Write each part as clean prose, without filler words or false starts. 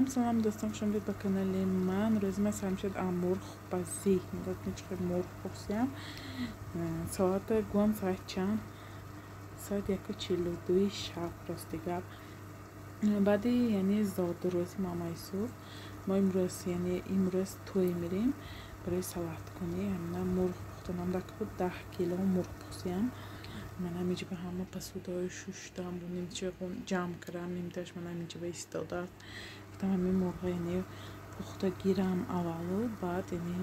Салом, салом, дӯстон, хуш омадед ба канали ман. Рӯзи ман сар мешавад мурғпазӣ. Нигоҳ кунед, чӣ қадр мурғ пухтам. Соата гӯям, соат чанд? Соат 1:42 шаб, рости гап. Баъди, яъне, зодрӯзи мама Юсуф мо имрӯз, яъне, имрӯз тӯй мерем барои салаткунӣ. Ҳамина мурғ пухтанам дар буд, 10 кило мурғ пухтиям. Ман ҳаминҷа ба ҳама посудаҳои шуштам, нимча ҷамъ кардам, нимташ ман ҳаминҷа ба истодааст. Гуфтам, ҳамин мурға, яъне, пухта гирам аввалу, баъд, яъне,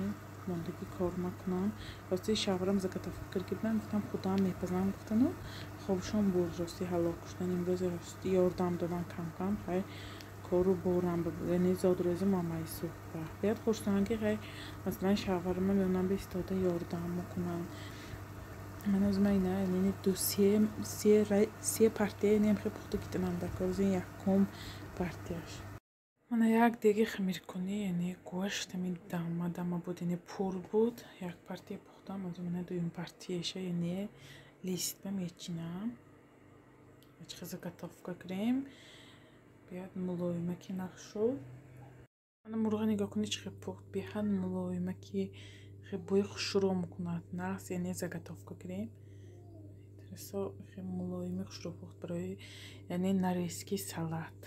мондагӣ кор макунам. Рости, шавҳарам заготовка карда будам, гуфтам, худам мепазам, гуфтану хобшон бурд. Рости, ҳалок шудан имрӯз, рости, ёрдам додам кам-кам. Хай, кору борам, яъне, зодрӯзи мама Юсуф беяд хурсанд, ки хай, масалан, шавҳарама меонам ба истода ёрдам мекунанд. Ман аз ман ина, яъне, ду се партия, яъне, хеле пухта гирифтам дар кор, якум партияш. Мана як деги хамиркунӣ, яъне, гӯшт ҳамин дама дама буд, яъне, пур буд. Як партия пухтам, аз мана дуюм партияша, яъне, лист ба мечинам. Чӣ заготовка кардем. Биёд мулоимаки нах шуд. Мана мурға нигоҳ кунед, чӣ хел пухт. Беҳад мулоимаки, хеле бӯи хушрӯ мекунад. Нағз, яъне, заготовка кардем. Расо хеле мулоими хушрӯ пухт барои, яъне, нарезки салат.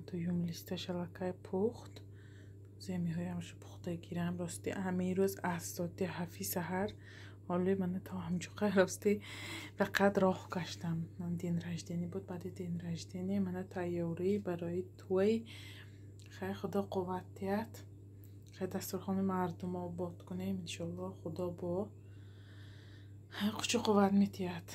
Дуюм листаш аллакай пухт. Земиҳоямшо пухта гирам. Рости, ҳамин рӯз аз соати 7-и саҳар ҳоли мана то ҳамҷоқа, рости, фақат роҳ гаштам. День рождения буд, баъди день рождения мана тайёрӣ барои тӯй. Хай, Худо қувват диҳад. Хай, дастурхони мардум обод кунем, иншолло, Худо бо кучу қувват медиҳад.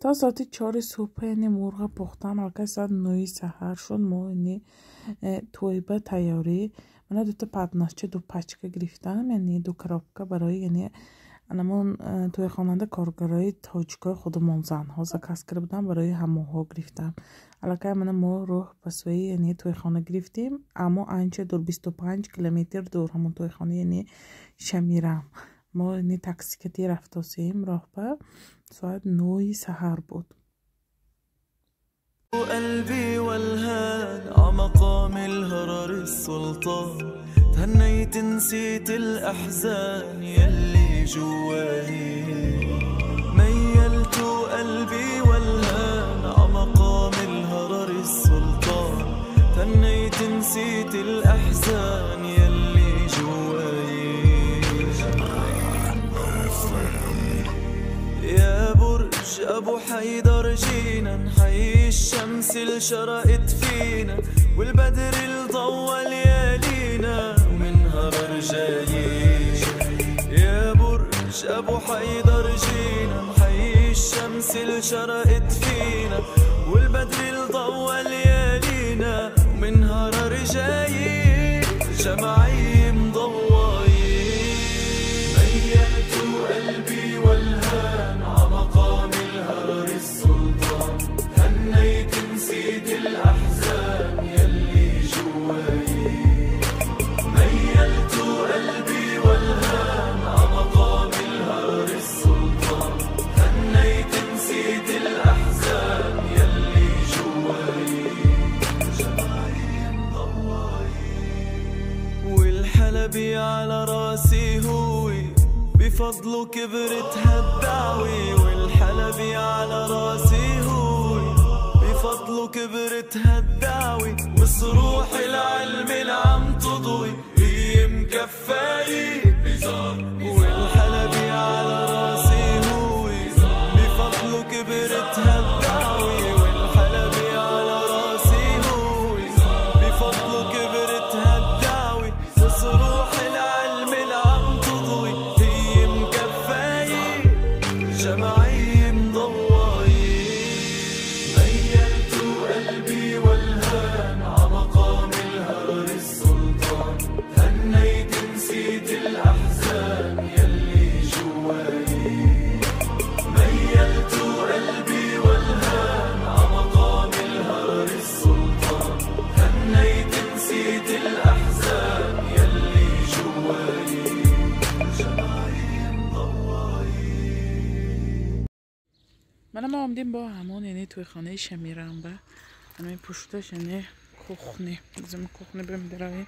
То соати 4-и субҳ, яъне, мурға пухтам. Аллакай соат 9-и саҳар шуд. Мо, яъне, тӯйба тайёрӣ. Мана дута подносча, ду пачка гирифтам, яъне, ду коробка барои, яъне, анамон тӯйхонанда коргарои тоҷикои худамон, занҳо заказ карда будам, барои ҳамонҳо гирифтам. Аллакай мана мо роҳ ба сӯи, яъне, тӯйхона гирифтем, аммо анча дур, 25 километр дур ҳамон тӯйхона, яъне, Шамирам. Мо, яъне, такси рафтосем роҳба, соат 9-и саҳар буд. قلبي والهان عمقام الهرر السلطان، تهنيت نسيت الأحزان يلي جواي، ميلت قلبي والهان عمقام الهرر السلطان، تهنيت نسيت الأحزان يلي جواي. يا برج أبو حيدر جينا نحيي الشمس اللي شرقت فينا، والبدر اللي ضوى ليالينا، ومن هرر جايين. يا برج أبو حيدر جينا نحيي الشمس اللي شرقت فينا، والبدر اللي ضوى ليالينا، ومن هرر جايين، جمعي مضوايين. ميلت قلبي والهان عمقام الهرر السلطان، هنيت نسيت الأحزان يلي جواي، ميلت قلبي والهان عمقام الهرر السلطان، هنيت نسيت الأحزان يلي جواي، جمعي مضواي. والحلبي على راسي هوي بفضله كبرت هالدعوة، والحلبي على راسي هوي بفضله كبرت هالدعوة، وصروح العلم اللي عم تضوي هي مكفاية. والحلبي على راسي هوي بفضله كبرت هالدعوة، والحلبي على راسي هوي بفضله كبرت هالدعوة، وصروح العلم اللي عم تضوي هي مكفاية، جمعي مضواي. ميلت قلبي والهان عمقام الهرر السلطان، هنيت نسيت الأحزان يلي جواي، ميلت قلبي والهان عمقام الهرر السلطان، هنيت نسيت الأحزان يلي جواي، جمعي مضواي. Мана мо омадем бо ҳамон, яъне, тӯйхонаи Шамирамба. Ҳамин пушташ, яъне. кухни. Зим кухни бемдаравем.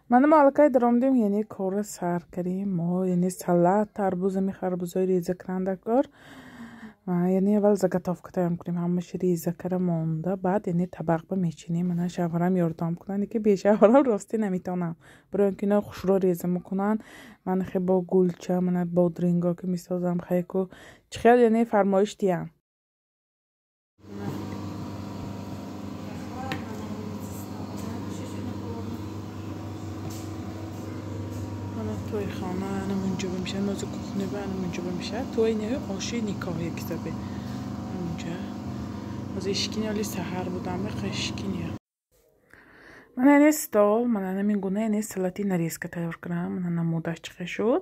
Мана мо аллакай даромадем, яъне корро сар кардем. Мо яъне салат, тарбуз, ами харбузои реза каранда кор. Яъне аввал заготовка тайёр мекунем, ҳамааш реза кара монда, баъд яъне табақ ба мечинем. Мана шавҳарам ёрдам кунанд, ки бе шавҳарам ростӣ наметавонам. Барои он ки ино хушрӯ реза мекунанд. Ман хе бо гулча, мана бодринго ки месозам, хеку чӣ хел яъне фармоиш диҳам. Той хона ана мунҷоба мешавад, нози кухня ба ана мунҷоба мешавад. Той не оши никоҳ якитабе ҳамунҷа. Ҳозир ишкини оли саҳар будам, бақа ишкини. Мана яъне стол, мана ҳамин гуна яъне салати нарезка тайёр кардам. Мана намудаш чӣ шуд.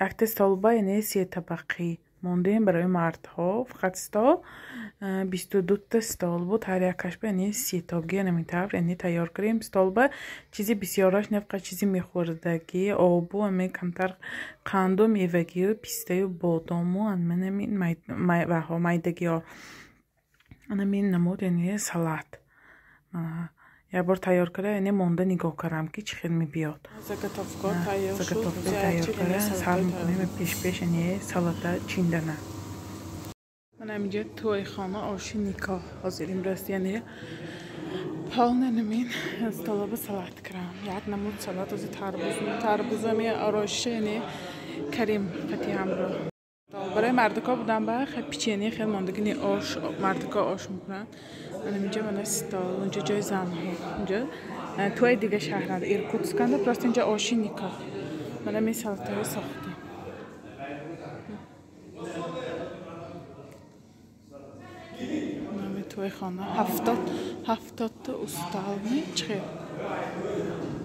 Якта столба яъне се табақӣ мондем барои мардҳо. Фақат стол 22 стол буд, ҳар якаш ба яъне сетоги ҳамин тавр яъне тайёр кардем. Столба чизи бисёраш не, фақат чизи мехӯрдагӣ, обу ҳамин камтар қанду мевагию пистаю бодому ҳамин майдагиҳо. Ҳамин намуд яъне салат. Як бор тайёр карда, яъне монда нигоҳ кардам, ки чӣ хел мебиёд. Заготовка тайёр шуд, тайёр карда сар мекунем пеш-пеш яъне салата чиндана. Ман ҳаминҷа тойхона оши никоҳ ҳозир имрӯз яъне полный намин столоба салат кардам. Як намуд салат, ози тарбузами ороиша яъне карим қати ҳамроҳ. Барои мардакҳо будам ба печенье хел мондагини ош, мардакҳо ош мекунанд. Инҷа мана стол, инҷа ҷои занҳо. Инҷа тӯи дига шаҳранд, Иркутсканда, просто инҷа оши никоҳ. Мана ми салатҳоро сохтем. Мана тӯи хона 70 устол чӣ.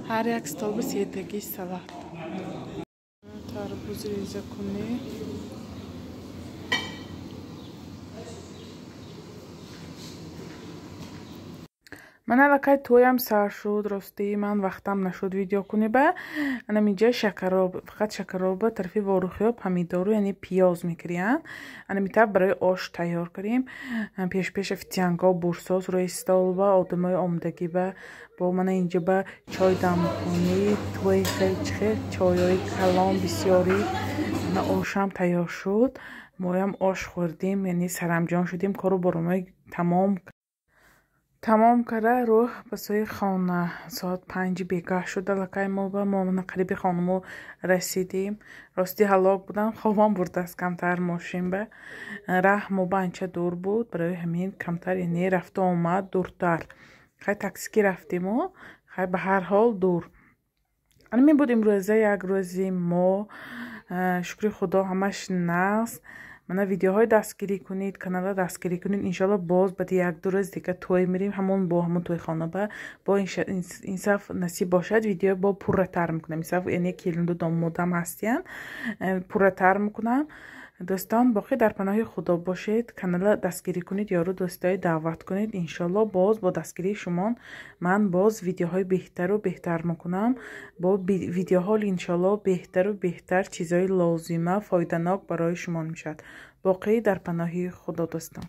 Ҳар як стол ба сетаги салат. Тарбуз реза кунӣ. Ман аллакай тӯям сар шуд, ростӣ ман вақтам нашуд видео кунӣ ба. Анам инҷа шакароб, фақат шакароба тарафи ворухиё помидору яъне пиёз мекириянд. Анам ин тараф барои ош тайёр кардем. Пеш-пеш официантҳо бурсоз рӯи столба, одамои омадагӣ ба бо мана инҷа ба чой дамхонӣ, тӯи хел чихел чойҳои калон бисёрӣ. Мана ошам тайёр шуд. Моям ош хӯрдем, яъне сарамҷон шудем, кору боромои тамом карда рӯҳ ба сӯи хона. Соат 5 бегаҳ шуд аллакай мо ба мо мана қариби хонамо расидем. Ростӣ ҳалок будам, хобам бурдааст камтар мошин ба. Раҳ мо ба анча дур буд, барои ҳамин камтар яъне рафту омад дуртар. Хай такси ки рафтему, хай ба ҳар ҳол дур. Ҳамин буд имрӯза як рӯзи мо. Шукри Худо ҳамаш нағз. Мана видеоҳои дастгирӣ кунед, канала дастгирӣ кунед. Иншоалло боз баъди як-ду рӯз дига тӯй мирем, ҳамон бо ҳамон тӯйхона ба бо инсаф насиб бошад, видео бо пурратар мекунам. Инсаф яъне келинду домодам ҳастиянд, пурратар мекунам. Дӯстон, боқӣ дар паноҳи Худо бошед, канала дастгирӣ кунед, ёру дӯстои даъват кунед. Иншоалло боз бо дастгирии шумон ман боз видеоҳои беҳтару беҳтар мекунам. Бо видеоҳо иншоалло беҳтару беҳтар чизҳои лозима, фоиданок барои шумон мешавад. Боқӣ дар паноҳи Худо дӯстон.